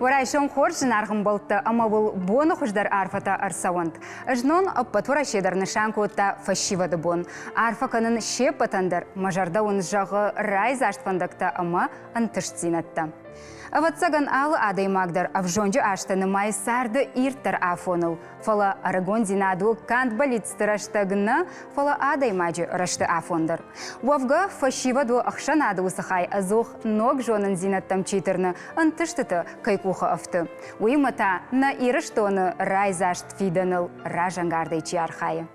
Уӕ райсом хорз, зынаргъ ӕмбӕлттӕ ӕмӕ уыл боны хуыздӕр арфӕтӕ ӕрцӕуӕнт. Знон ӕппӕт Уӕрӕсе дӕр нысан кодта фӕсивӕды бон. Арфӕ кӕнын се ппӕтӕн дӕр, мӕ зӕрдӕ уын зӕгъы райдзаст фӕндӕгтӕ ӕмӕ ӕнтыстдзинӕдтӕ. Ӕвӕццӕгӕн, алы адӕймаг дӕр ӕвзонджы азтӕ нымайы царды ирддӕр афоныл, фӕлӕ ӕрыгондзинад у канд бӕллицты рӕстӕг нӕ, фӕлӕ адӕймаджы рӕзты афон дӕр. Уӕвгӕ, фӕсивӕд у ӕхсӕнады уыцы хай ӕдзух ног зонындзинӕдтӕм чи тырны, ӕнтыстыты кӕй къухы ӕфты. Уыимӕ та нӕ Ирыстоны райдзаст фидӕныл разӕнгардӕй чи архайы.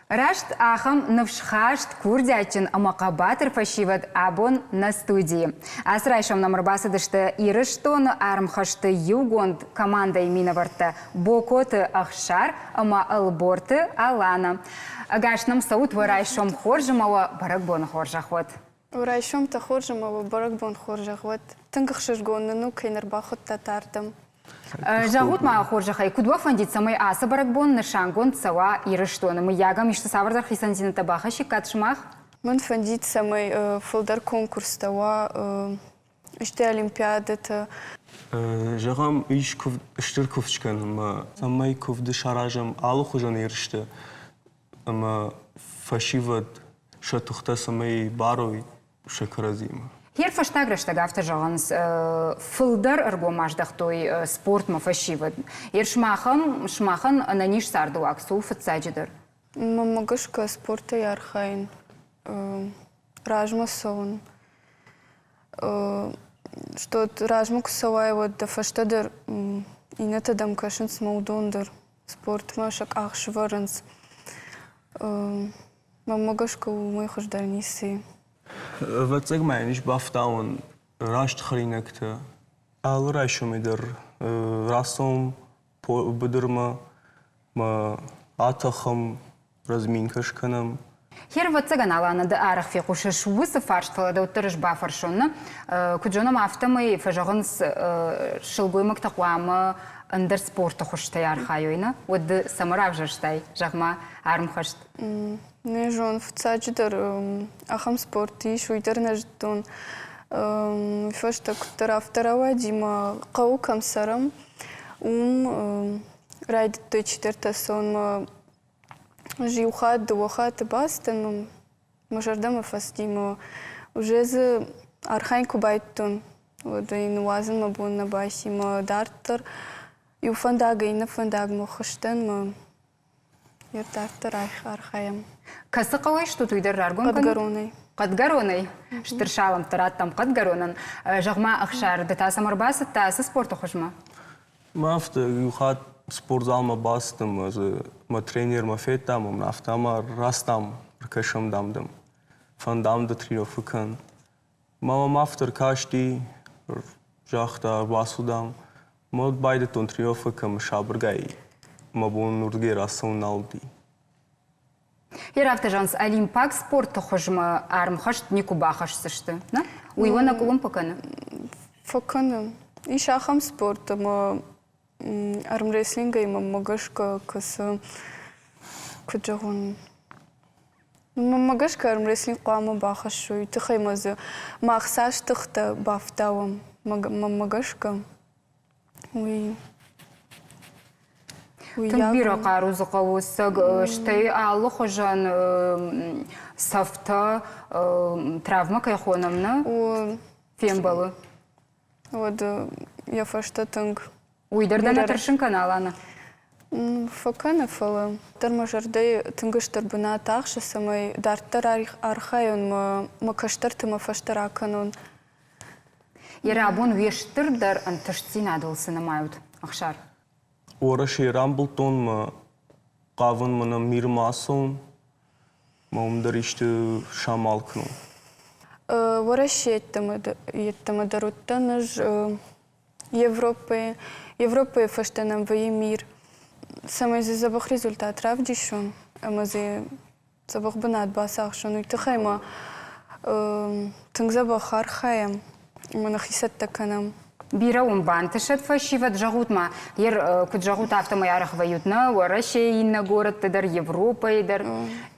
Раст ахӕм ныфсхаст, курдиатджын ӕмӕ хъӕбатыр фӕсивӕд абон нӕ студийы. Ацы райсом нӕм ӕрбацыдысты Ирыстоны армхӕсты иугонд командӕйы минӕвӕрттӕ Бокоты Ӕхсар ӕмӕ Ӕлборты Алана. Ӕгас нӕм цӕут уӕ райсом хорз ӕмӕ уӕ бӕрӕгбоны хорзӕх уӕд! Райсомтӕ хорз ӕмӕ уӕ бӕрӕгбон хорзӕх уӕд! Тынг ӕхсызгон нын у, кӕй нӕ рбахуыдтат ардӕм. Зӕгъут ма хорзӕхӕй, куыд уӕ фӕндид, цӕмӕй ацы бӕрӕгбон нысангонд цӕуа Ирыстоны? Мыййаг ӕм исты цавӕрдӕр хицӕндзинӕдтӕ бахӕссиккат сымах? Мӕн фӕндид, цӕмӕй фылдӕр конкурстӕ уа, исты олимпиадӕтӕ. Зӕгъӕм, ис куывд, стыр куывд скӕнынмӕ, цӕмӕй куывды саразӕм алыхуызон ерыстӕ ӕмӕ фӕсивӕд сӕ тыхтӕ цӕмӕй барой, сӕ кӕрӕдзимӕ. Йе фӕстаг рӕстӕг афтӕ зӕгъынц, фылдӕр ӕргом аздӕхтой спортмӕ фӕсивӕд. Ер сымахӕн, сымахӕн ӕнӕниз цардыуаг цы у фыццаджыдӕр? Мӕнмӕ гӕсгӕ спортӕй архайын, размӕ цӕуын. Что размӕ куы цӕуай, уӕд дӕ фӕстӕдӕр иннӕтӕ дӕм кӕсынц мӕ уыдон дӕр спортмӕ сӕ къах сывӕрынц. Мӕнмӕ гӕсгӕ уымӕй хуыздӕр ницы и. Ӕвӕццӕг ма йын ис бафтауӕн раст хӕринӕгтӕ. Алы райсомӕй дӕр рацӕуӕм быдырмӕ, мӕ атӕхӕм, разминкӕ скӕнӕм. Хер, ӕвӕццӕгӕн, Алана, ды арӕх фехъусыс уыцы фарст, фӕлӕ дӕ уӕддӕр ӕз бафӕрсон, нӕ? Куыд зонӕм, афтӕмӕй фӕзӕгъынц, сылгоймӕгтӕ хъуамӕ ӕндӕр спорты хуызтӕй архайой, нӕ? Уӕд ды цӕмӕ равзӕрстай, зӕгъ-ма, армхӕст? Не зон, фыццаджыдӕр ахӕм спорт ис, уый дӕр нӕ зыдтон. Уый фӕстӕ куыддӕр афтӕ рауади мӕ хъӕуы кӕм цӕрӕм, уым райдыдтой чидӕртӕ цӕуынмӕ. Ӕз иу хатт, дыууӕ хатты бацыдтӕн, мӕ зӕрдӕмӕ фӕцыди мӕ уже дзы архайын куы байдыдтон, уӕд ӕй ныууадзын мӕ бон нӕ баци мӕ дарддӕр иу фӕндагӕй иннӕ фӕндагмӕ хызтӕн мӕ дарддӕр архайӕм. Кӕцы хъӕуӕй стут, уый дӕр раргом кӕнут? Хъӕдгӕронӕй. Хъӕдгӕронӕй? Стыр салӕмттӕ радтам Хъӕдгӕронӕн. Зӕгъ-ма, Ӕхсар, ды та цӕм ӕрбацыдтӕ ацы спорты хуызмӕ? Мӕ афтӕ иу хатт спортзалмӕ бацыдтӕн ӕмӕ дзы мӕ тренермӕ федтам ӕмӕ афтӕ ӕмӕ рацыдам, ӕркӕсӕм дам дӕм. Фӕндам дӕ тренировкӕ кӕн. Мӕ мӕм афтӕ ӕркасти, загъта, ӕрбацу дам. Мӕ байдыдтон тренировкӕ кӕм сабыргай мӕ бон уырдыгӕй рацӕуын нал уыди. Йе зӕгъынц, олимпаг спорты хуызмӕ армхӕст никуы бахӕсдзысты, нӕ? Уый уӕ нӕ къуылымпы кӕны? Фӕкӕны. Ис ахӕм спорт, ӕмӕ армрестлингӕй мӕнмӕ гӕсгӕ кӕцы, куыд зӕгъон, мӕнмӕ гӕсгӕ армрестлинг хъуамӕ бахӕссой, тыхӕй ма дзы мах цас тыхтӕ бафтауӕм, мӕнмӕ гӕсгӕ, уый. Тынг бирӕ хъару дзы хъӕуы, стӕй алыхуызӕн цӕфтӕ, травмӕ кӕй хонӕм, нӕ? Фембӕлы. Уӕд йӕ фӕстӕ тынг. Уый дӕр дӕ нӕ тӕрсын кӕны, Алана? Фӕкӕны, фӕлӕ дӕр мӕ зӕрдӕйы тынг стыр бынат ахсы, цӕмӕй дарддӕр архайон мӕ мӕ кӕстӕрты мӕ фӕстӕ ракӕнон. Йӕ рабон уе стырдӕр ӕнтыстдзинадыл цы нымайут, Ӕхсар? Уӕрӕсейы рамбылдтон мӕ хъавын мӕнӕ мирмӕ ацӕуын, мӕ уым дӕр исты самал кӕнон. Уӕрӕсе йеддӕмӕ дӕр уыдтӕн ӕз Европӕйы. Европӕйы фӕстӕ нӕм вӕййы мир. Цӕмӕй дзы дзӕбӕх результат равдисон ӕмӕ дзы дзӕбӕх бынат бацахсон, уый тыххӕй ма тынг дзӕбӕх архайӕм ӕмӕ нӕхи цӕттӕ кӕнӕм. Бирӕ уын бантысӕд фӕсивӕд, зӕгъут-ма, ер куыд зӕгъут, афтӕмӕй арӕх вӕййут нӕ Уӕрӕсейы иннӕ горӕтты дӕр, Европӕйы дӕр.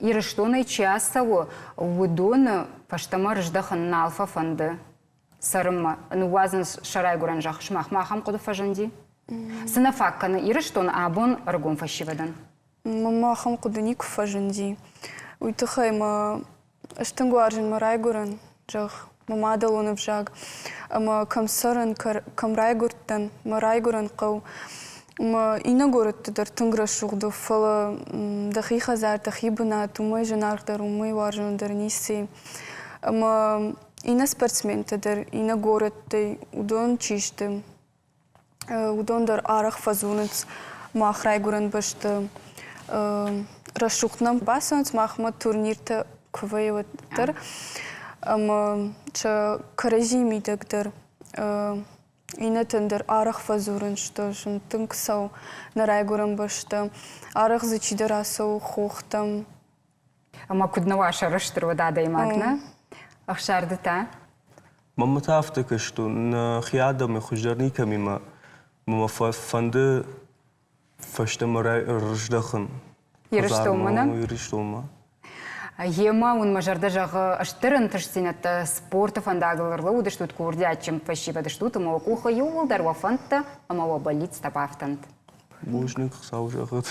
Ирыстонӕй чи ацӕуы, уыдоны фӕстӕмӕ рыздӕхын нал фӕфӕнды. цӕрынмӕ, ныууадзынц сӕ райгуырӕн зӕхх. Сымахмӕ ахӕм хъуыды фӕзынди? Цы нӕ фаг кӕны Ирыстоны абон ӕрыгон фӕсивӕдӕн? Мӕнмӕ ахӕм хъуыды никуы фӕзынди. Уый тыххӕй мӕ ӕз тынг уарзын мӕ райгуырӕн зӕхх, мӕ мадӕлон ӕвзаг. Ӕмӕ кӕм цӕрын, кӕм райгуырдтӕн, мӕ райгуырӕн хъӕу. Мӕ иннӕ горӕтты дӕр тынг рӕсугъд у, фӕлӕ дӕхи хӕдзар, дӕхи бынат, уымӕй зынаргъдӕр, уымӕй уарзондӕр ницы и. Ӕмӕ иннӕ спортсментӕ дӕр, иннӕ горӕттӕй уыдон чи сты, уыдон дӕр арӕх фӕдзурынц мах райгуырӕн бӕсты рӕсугъд нӕм бацӕуынц махмӕ турниртӕ куы вӕййы, уӕддӕр. Ӕмӕ сӕ кӕрӕдзийы мидӕг дӕр иннӕтӕн дӕр арӕх фӕдзурынц, что сын тынг цӕуы нӕ райгуырӕн бӕстӕ. Арӕх дзы чидӕр ацӕуы хохтӕм. Ӕмӕ куыд нӕ уа сӕрыстыр уӕд адӕймаг, нӕ? Ӕхсарды та? Мӕнмӕ та афтӕ кӕстон, нӕхи адӕмы хуыздӕр никӕмимӕ мӕ фӕнды фӕстӕмӕ рыздӕхын. Ирыстонмӕ, нӕ? Ирыстонмӕ. Йемӕ уын мӕ зӕрдӕ зӕгъы стыр ӕнтыстдзинӕдтӕ спорты фӕндагыл ӕрлӕууыдыстут курдиатджын фӕсивӕд стут ӕмӕ уӕ къухы иууылдӕр уӕ фӕндтӕ ӕмӕ уӕ бӕллицтӕ бафтӕнт. Бузныг, Хуыцау зӕгъӕд.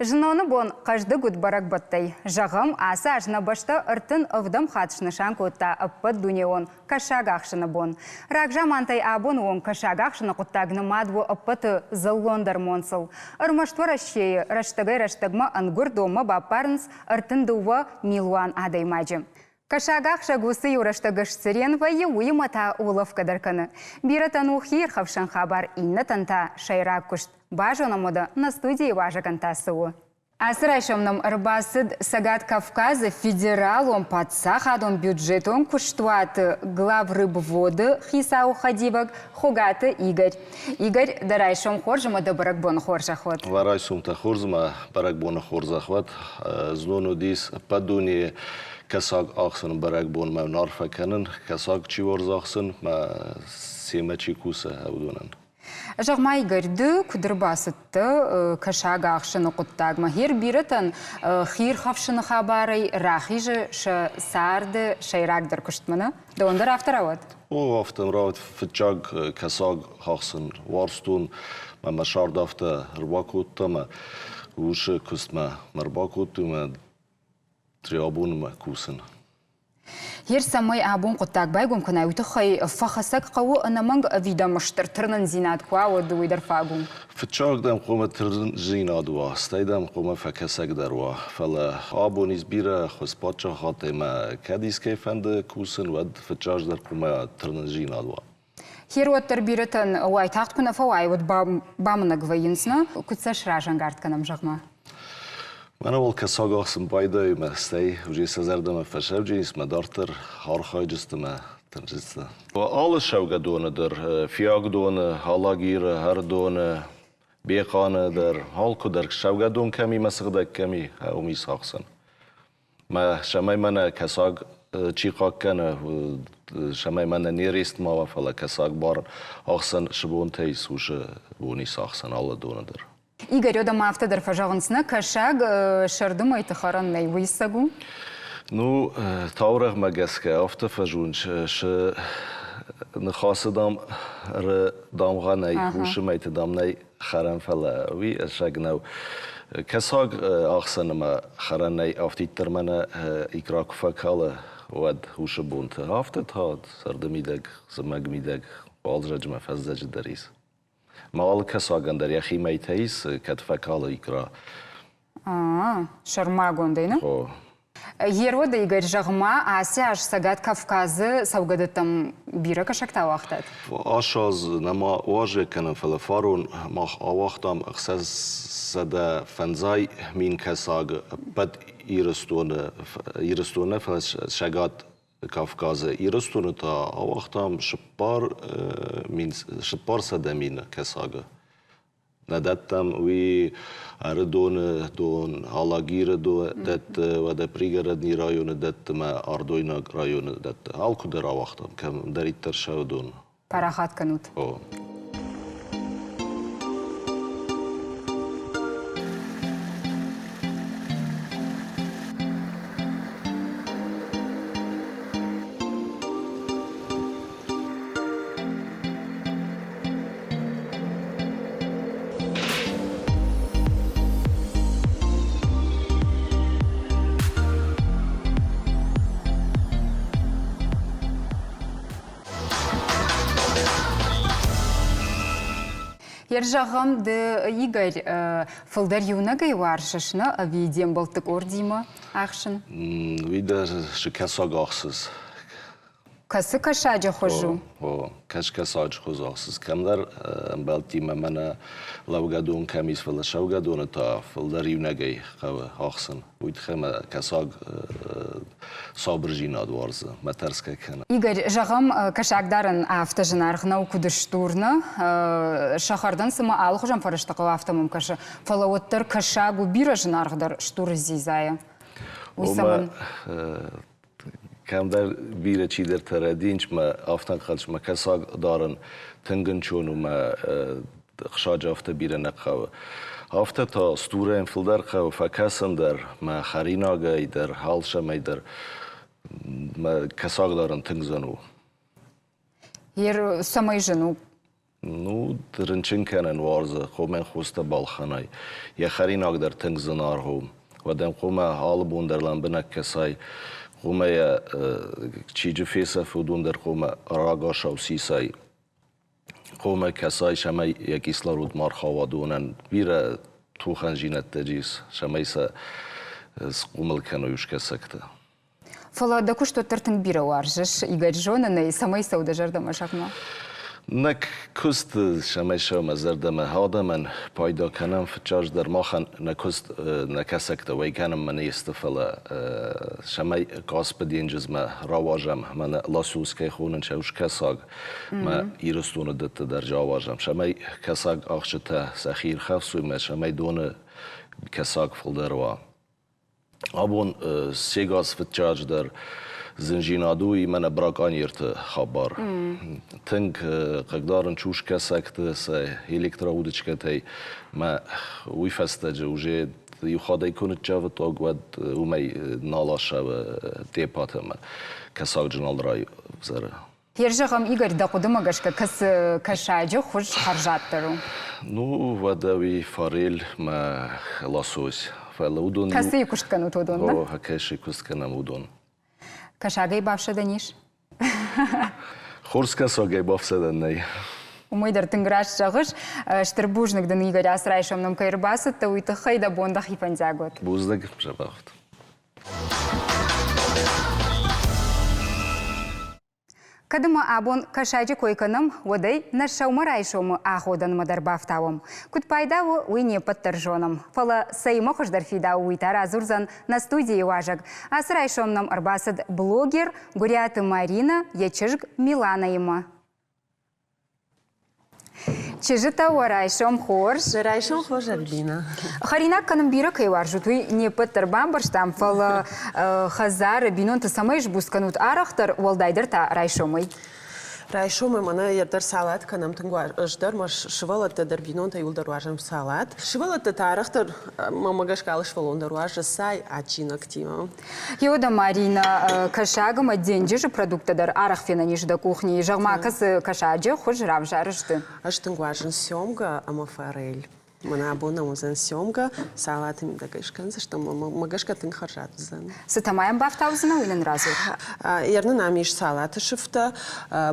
Зноны бон хъӕздыг уыд бӕрӕгбӕттӕй. Зӕгъӕм, ацы аз нӕ бӕстӕ 37 хатт снысан кодта ӕппӕтдунеон кӕсагахсыны бон. Рагзамантӕй абоны онг кӕсагахсыны хъуыддаг нымад у ӕппӕты дзыллондӕр монцыл. Ӕрмӕст Уӕрӕсейы рӕстӕгӕй-рӕстӕгмӕ ӕнгуыр донмӕ баппарынц 32 милуан адӕймаджы. Кӕсагахсӕг уыцы иу рӕстӕг сцырен вӕййы, уыимӕ та улӕфгӕ дӕр кӕны. Бирӕтӕн у хиирхӕфсӕн хабар, иннӕтӕн та сӕйраг куыст. Базонӕм уӕдӕ, нӕ студийы уазӕгӕн та цы у. Ацы райсом нӕм ӕрбацыд Цӕгат Кавказы федералон паддзахадон бюджетон куыстуаты главрыбводы хицауы хӕдивӕг Хуыгаты Игорь. Игорь, дӕ райсом хорз ӕмӕ дӕ бӕрӕгбоны хорзӕх уӕд. Уӕ райсомтӕ хорз ӕмӕ бӕрӕгбоны хорзӕх уӕд. Знон уыдис ӕппӕт дунейы кӕсаг ахсыны бӕрӕгбонмӕ уын арфӕ кӕнын. Кӕсаг чи уарзы ахсын, мӕ семӕ чи кусы, уыдонӕн. Зӕгъ-ма, Игорь, ды куыд ӕрбацыдтӕ кӕсаг ахсыны хъуыддагмӕ? Гъер бирӕтӕн хиирхӕфсыны хабарӕй рахизы сӕ царды сӕйрагдӕр куыстмӕ, нӕ? Дӕуӕн дӕр афтӕ рауад? О, афтӕ рауад. Фыццаг кӕсаг ахсын уарзтон, мӕ мӕ сӕрд афтӕ ӕрбакодта мӕ усы куыстмӕ мӕ ӕрбакодтой мӕ триабонмӕ кусын. Ер цӕмӕй абон хъуыддаг байгом кӕнай, уый тыххӕй фӕхӕцӕг хъӕуы ӕнӕмӕнг ӕви дӕм стыр тырнындзинад куы уа, уӕд уый дӕр фаг у? Фыццаг дӕм хъуамӕ тырнындзинад уа, стӕй дӕм хъуамӕ фӕкӕсӕг дӕр уа. Фӕлӕ абон ис бирӕ хуыз паддзахад ӕмӕ кӕд искӕй фӕнды кусын, уӕд фыццаджыдӕр хъуамӕ тырнындзинад уа. Хер уӕддӕр бирӕтӕн уайтагъд куы нӕ фӕуай, уӕд бамынӕг вӕййынц, нӕ? Куыд сӕ сразӕнгард кӕнӕм, зӕгъ-ма? Мӕнӕ уал кӕсаг ахсын байдайы мӕ стӕй уже сӕ зӕрдӕмӕ фӕсӕвджынис мӕ дарддӕр архайджысты мӕ тынджысты. Алы цӕугӕдоны дӕр, Фиагдоны, Алагиры, Ӕрыдоны, Бехъаны дӕр, алкуыдӕр цӕугӕдон кӕм и мӕ сыгъдӕг кӕм и, уым ис ахсӕн. Мӕ цӕмӕй мӕнӕ кӕсаг чи хъахъхъӕны, цӕмӕй мӕнӕ не рест ма уа, фӕлӕ кӕсаг бар ахсӕн сыбонтӕй сусы бон ис ахсӕн алы доны дӕр. Игорь, уӕдӕ ма афтӕ дӕр фӕзӕгъынц, нӕ кӕсаг сӕрды мӕйты хӕрӕн нӕй, уый цӕг у? Ну, таурӕгъмӕ гӕсгӕ афтӕ фӕзуынц, сы ныхасы дам ры дамгъӕ нӕй, усы мӕйты дам нӕй хӕрӕн, фӕлӕ уый ӕцӕг нӕу. Кӕсаг ӕхсӕнмӕ хӕрӕнӕй афтиддӕр мӕнӕ икра куы фӕкалы, уӕд усы бонты. Афтӕ та сӕрды мидӕг, зымӕг мидӕг, уалдзӕджы фӕззӕджы дӕр ис. Ма алы кӕсагӕн дӕр йӕхи мӕйтӕ ис, кӕд фӕкалы икра. Сӕрмагондӕй, нӕ? О. Ероды Игорь, зӕгъ-ма, ацы аз Цӕгат Кавказы цӕугӕдӕттӕм бирӕ кӕсӕгтӕ ауагътат? Ацы аз нӕма уазӕг кӕнӕм, фӕлӕ фарон мах ауагътам 650 мин кӕсаг ӕппӕт Ирыстоны, Ирыстоны нӕ, фӕлӕ Цӕгат Кавказы. Ирыстоны та ауагътам 400 мины кӕсагы. Нӕ дӕттӕм уый Ӕрыдоны дон, Алагиры дӕтты, уӕдӕ Пригородный районы дӕтты мӕ Ардойнаг районы дӕтты. Алкуыдӕр ауагътам, кӕмдӕриддӕр сӕ дон. Парахат кӕнут. О. Ер зӕгъӕм, ды, Игорь, фылдӕр иунӕгӕй уарзыс, нӕ, ӕви де мбӕлтты къордимӕ ӕхсын? Уый дӕр цы кӕсаг ахсыс? Кӕцы кӕсаджы хуыз у? О, кӕс-кӕсаджы хуыз ахсыс. Кӕмдӕр ӕмбӕлттимӕ мӕнӕ лӕугӕдон кӕм ис, фӕлӕ сӕугӕдоны та фылдӕр иунӕгӕй хъӕуы ахсын. Уый тыххӕй мӕ кӕсаг сабырдзинад уарзы, мӕ тӕрсгӕ кӕны. Игорь, зӕгъӕм, кӕсагдарӕн афтӕ зынаргъ нӕу, куыд стур, нӕ? Сӕ хӕрдӕн цыма алыхуызӕн фӕрӕзтӕ хъӕуы, афтӕ мӕм кӕсы. Фӕлӕ уӕддӕр кӕсаг у бирӕ зынаргъдӕр стуры дзидзайӕ. Уый цӕмӕн? Кӕмдӕр бирӕ чидӕртӕ рӕдийынц мӕ афтӕ ӕнхъӕлц мӕ кӕсаг дарын тынг ӕнцон у мӕ хсаджы афтӕ бирӕ нӕ хъӕуы. Афтӕ та стурӕн фылдӕр хъӕуы фӕкӕсын дӕр, мӕ хӕринагӕй дӕр, алцӕмӕй дӕр. Мӕ кӕсаг дарын тынг зын у. Ер цӕмӕй зын у? Ну, рынчын кӕнӕн уарзы, хъомӕн хостӕ балхӕнай. Йӕ хӕринаг дӕр тынг зынаргъ у. Уӕд ӕм хъуамӕ алы бон дӕр лӕмбынӕг кӕсай. Хъуамӕ йӕ чиджы фесӕфы, уыдон дӕр хъуамӕ рагацау сисай. Хъуамӕ кӕсай, цӕмӕй йӕ кислород ма рхауа донӕн. Бирӕ тухӕнзинӕдтӕ ис, цӕмӕй сӕ схъомыл кӕной ускӕсӕгтӕ. Фӕлӕ дӕ куыст уӕддӕр тынг бирӕ уарзыс, Игорь, зонын ӕй, цӕмӕй цӕуы дӕ зӕрдӕмӕ сӕгъмӕ? Нӕ куыст цӕмӕй цӕуы мӕ зӕрдӕмӕ, адӕмӕн пайда кӕнӕм фыццаджыдӕр махӕн нӕ куыст нӕ кӕсӕгтӕ уӕй кӕнынмӕ не сты, фӕлӕ цӕмӕй Каспы денджызмӕ рауазӕм, мӕнӕ лосось кӕй хонынц, ус кӕсаг, мӕ Ирыстоны дӕтты дӕр ауазӕм, цӕмӕй кӕсаг ахсджытӕ сӕхи ирхӕфсой мӕ цӕмӕй доны кӕсаг фылдӕр уа. Абон сегас фыццаджыдӕр зынзинад у имӕ браконьерты хабар. Тынг хъыгдарын чускӕсӕгты сӕ электроудочкӕтӕй мӕ уый фӕстӕджы уже иу хатӕй куы ныццавыдтог, уӕд уымӕй нал асӕвы депаты ӕмӕ кӕсагджы нал райвзӕры. Зӕгъӕм, Игорь, дӕ хъуыдымӕ гӕсгӕ кӕцы кӕсаджы хуыз хӕрзаддӕр у? Ну, уӕдӕ уый форель мӕ лосось. Фӕлӕ уыдон... Кӕцыйы куыст кӕнут уыдон, да? О, кӕцыйы куыст кӕнӕм уыдон. Кӕсагӕй бафсӕдӕн ис? Хорз кӕсагӕй бафсӕдӕн нӕй. Уымӕй дӕр тынг раст зӕгъыс. Стыр бузныг дын, Игорь, ацы райсом нӕм кӕй ӕрбацыдтӕ, уый тыххӕй дӕ бон дӕхи фӕндиаг уӕд. Бузныг, дзӕбӕх. Кӕд ма абон кӕсаджы кой кӕнӕм, уӕд ӕй нӕ сӕумӕрайсомы аходӕнмӕ дӕр бафтауӕм. Куыд пайда у, уый не ппӕт дӕр зонӕм. Фӕлӕ цӕимӕ хуыздӕр фидауы, уый та радзурдзӕн нӕ студийы уазӕг. Ацы райсом нӕм ӕрбацыд блогер Гуыриаты Маринӕ йӕ чызг Миланаимӕ. Чызджытӕ, уӕ райсом хорз. Дӕ райсом хорз, Альбина. Хӕринаг кӕнын бирӕ кӕй уарзут, уый не ппӕт дӕр бамбӕрстам, фӕлӕ хӕдзары бинонты цӕмӕй сбуц кӕнут арӕхдӕр, уӕлдайдӕр та райсомӕй? Райсомӕй мӕнӕ дӕр салат кӕнӕм тынг ӕз дӕр мӕ сывӕллӕттӕ дӕр бинонтӕ иуылдӕр уарзӕм салат. Сывӕллӕттӕ та арӕхдӕр мӕмӕ гӕсгӕ алы сывӕллон дӕр уарзы цай адджинӕгтимӕ. Еуӕдӕ Марина, кӕсаг ӕмӕ денджызы продукттӕ дӕр арӕх фенӕн ис дӕ къухни. Зӕгъ-ма, кӕцы кӕсаджы хуыз равзарыс ды? Ӕз тынг уарзын семгӕ ӕмӕ форель. Мӕнӕ абон нӕм уыдзӕн семгӕ, салаты мидӕгӕй скӕндзыстӕм ӕмӕ мӕ гӕсгӕ тынг хӕрзад уыдзӕн. Цы та ма йӕм бафтаудзынӕ, уый нын радзур. Ерны нӕм ис салаты сыфтӕ,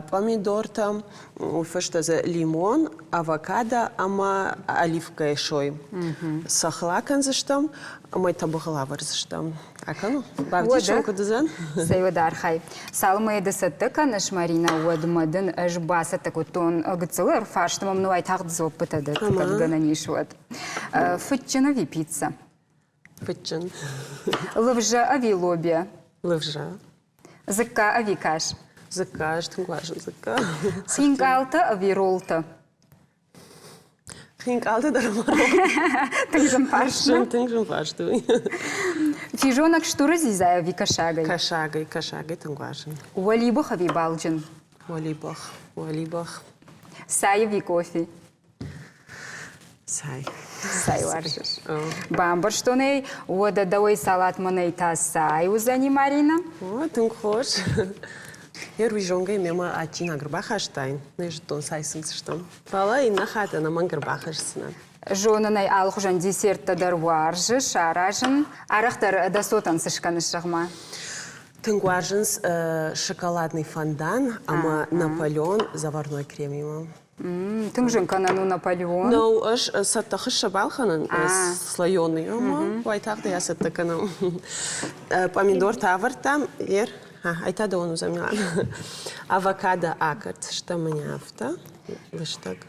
пъамидортӕ, уый фӕстӕ дзы лимон, авокадо ӕмӕ оливкӕйы сой. Цӕхх акӕндзыстӕм ӕмӕ тӕбӕгъыл авӕрдзыстӕм. Акӕну? Бавдисон куыд уыдзӕн? Цӕй уӕд архай. Цалынмӕ ды цӕттӕ кӕныс, Марина, уӕдмӕ дын ӕз бацӕттӕ кодтон гыццыл ӕрфарст ӕмӕ мын уайтагъд дзуаппытӕ дӕтт, кӕд гӕнӕн ис, уӕд. Фыдджын ӕви пицца? Фыдджын. Лывзӕ ӕви лобиа? Лывзӕ. Дзыкка ӕви кас? Дзыкка, ӕз тынг уарзын дзыкка. Хинкъалтӕ ӕви роллтӕ? Хинкъалты дӕр ма Тынг зын фарст. Зын, тынг зын фарст у. Физонӕг стуры дзидзайӕ ӕви кӕсагӕй? Кӕсагӕй, кӕсагӕй тынг уарзын. Уӕлибых ӕви балджын? Уӕлибых, уӕлибых. Цай ӕви кофе? Цай. Цай уарзыс. Бамбӕрстон ӕй, уӕдӕ дӕуӕй салат мӕнӕй та цай уыдзӕни, Марина? О, тынг хорз. Ер уый зонгӕ мемӕ адджинаг ӕрбахастаин, нӕ зыдтон цай цымдзыстӕм. Фӕлӕ иннӕ хатт ӕнӕмӕнг ӕрбахӕсдзынӕн. Зонын ӕй, алыхуызӕн десерттӕ дӕр уарзыс аразын. Арӕхдӕр дӕ цотӕн цы скӕныс, зӕгъ-ма? Тынг уарзынц шоколадный фондан ӕмӕ Наполеон заварной кремимӕ. Тынг зын кӕнӕн у Наполеон. Нӕу, ӕз цӕттӕ хыссӕ балхӕнын слоеный ӕмӕ уайтагъд ӕй ацӕттӕ кӕнӕм. Помидортӕ авӕрдтам, ер, ай та дӕуӕн уыдзӕн Милан. Авокадо акӕрддзыстӕм мӕнӕ афтӕ, лыстӕг.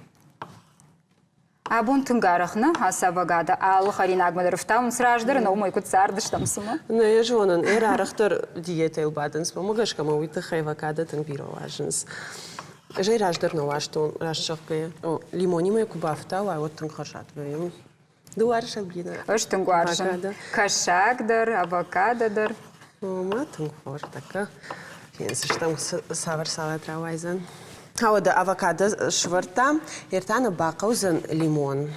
Абон тынг арӕх нӕ ацы авокадо алы хӕринагмӕ дӕр ӕфтауынц раздӕр, нӕ уымӕй куыд цардыстӕм цымӕ? Нӕ йӕ зонын, ӕр арӕхдӕр диетӕйыл бадынц, уымӕ гӕсгӕ мӕ уый тыххӕй авокадо тынг бирӕ уарзынц. Ӕз ӕй раздӕр нӕ уарзтон, раст зӕгъгӕйӕ. Лимонимӕ куы бафтауай, уӕд тынг хӕрзад вӕййы. Ды уарзыс Альбина? Ӕз тынг уарзын. Кӕсаг дӕр, авокадо дӕр. Омӕ тынг хорз, тӕккӕ фендзыстӕм, цавӕр салат рауайдзӕн. Уӕдӕ авокадо сывӕрдтам, ӕртӕ нӕ бахъӕудзӕн лимон.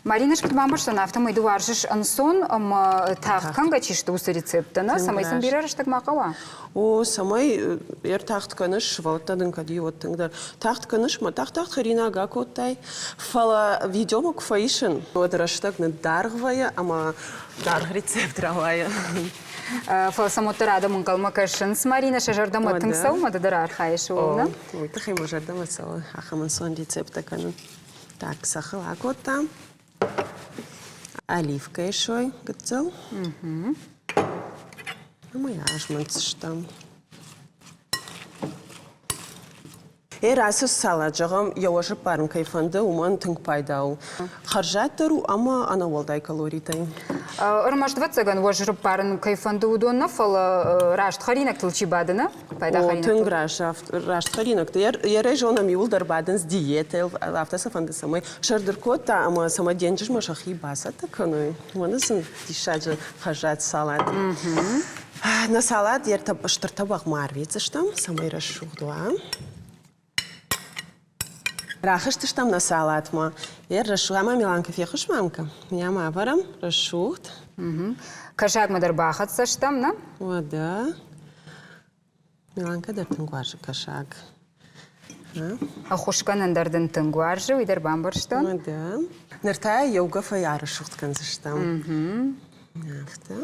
Марина, куыд бамбӕрстон, афтӕмӕй ды уарзыс ӕнцон ӕмӕ тагъд кӕнгӕ чи сты, уыцы рецепттӕ, нӕ? Цӕмӕй сын бирӕ рӕстӕг ма хъӕуа? О, цӕмӕй ӕртагъд кӕныс, сывӕллӕттӕ дын кӕд и, уӕд тынгдӕр. Тагъд кӕныс мӕ тагъд-тагъд хӕринаг акодтай, фӕлӕ видеомӕ куы фӕисын, уӕд рӕстӕг ныддаргъ вӕййы ӕмӕ даргъ рецепт рауайы. Фӕлӕ сӕм уӕддӕр адӕм ӕнхъӕлмӕ кӕсынц. Марина, сӕ зӕрдӕмӕ тынг цӕуы ӕмӕ ды дӕр архайыс ууыл, нӕ? Уый тыххӕй мӕ зӕрдӕмӕ цӕуы ахӕм ӕнцон рецепттӕ кӕнын. Так, цӕххыл акодтам. Оливкӕйы сой гыццыл. Ӕмӕ йӕ азмӕнтдзыстӕм. Ӕр ацы салат, зӕгъӕм, йӕ уӕз ӕппарын кӕй фӕнды, уымӕн тынг пайда у. Хӕрзаддӕр у ӕмӕ ӕнӕуӕлдай калоритӕй. Ӕрмӕст, ӕвӕццӕгӕн, уӕз ӕппарын кӕй фӕнды, уыдон нӕ, фӕлӕ раст хӕринӕгтыл чи бады, нӕ? Пайда О, тынг раст, раст хӕринӕгты. Йӕ зонӕм, иууылдӕр бадынц диетӕйыл, афтӕ сӕ фӕнды, цӕмӕй сӕрд ӕркодта ӕмӕ цӕмӕй денджызмӕ сӕхи бацӕттӕ кӕной. Уымӕн сын диссаджы хӕрзад салат. Нӕ салат йе стыр тӕбӕгъмӕ арвитдзыстӕм, цӕмӕй рӕсугъд уа. Рахызтыстӕм нӕ салатмӕ. Йе рӕсугъд ӕмӕ Миланка фехъус мамка. Йӕм авӕрӕм рӕсугъд. Кӕсагмӕ дӕр бахӕццӕ стӕм, нӕ? Уӕдӕ. Миланка дӕр тынг уарзы кӕсаг. Ӕххуысгӕнӕн дӕр дын тынг уарзы, уый дӕр бамбӕрстон. Уӕдӕ. Ныр та еугӕфӕй арӕсугъд кӕндзыстӕм. Афтӕ.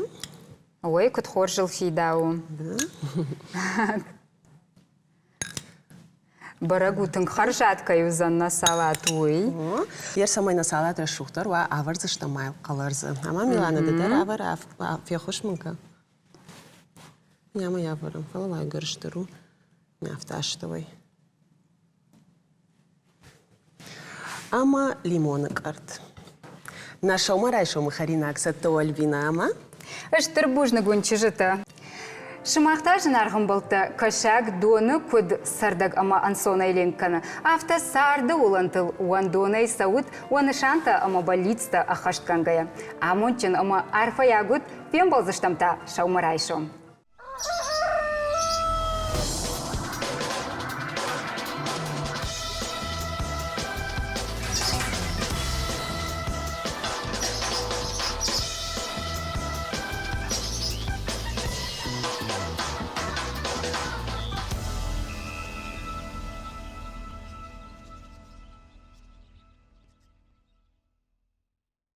Ой, куыд хорз ыл фидауы. Бӕрӕг у, тынг хӕрзад кӕй уыдзӕн нӕ салат, уый. Йе цӕмӕй нӕ салат рӕсугъддӕр уа, ӕвӕрдзыстӕм ма йыл хъӕлӕрдзы. Ӕмӕ Милана, ды дӕр ӕвӕр, феххуыс мын кӕн. Ӕмӕ йӕ ӕвӕрӕм, фӕлӕ уа ӕгӕр стыр у. Афтӕ астӕуӕй. Ӕмӕ лимоны къӕртт. Нӕ сӕумӕрайсомы хӕринаг цӕттӕ у Альбинӕ ӕмӕ Стыр бузныг уын, чызджытӕ! Сымах та, зынаргъ ӕмбӕлттӕ, кӕсаг доны куыд цӕрдӕг ӕмӕ ӕнцонӕй ленк кӕны, афтӕ царды уылӕнтыл уӕндонӕй цӕут уӕ нысантӕ ӕмӕ бӕллицтӕ ӕххӕстгӕнгӕйӕ. Амондджын ӕмӕ арфӕйаг ут, фембӕлдзыстӕм та сӕумӕрайсом.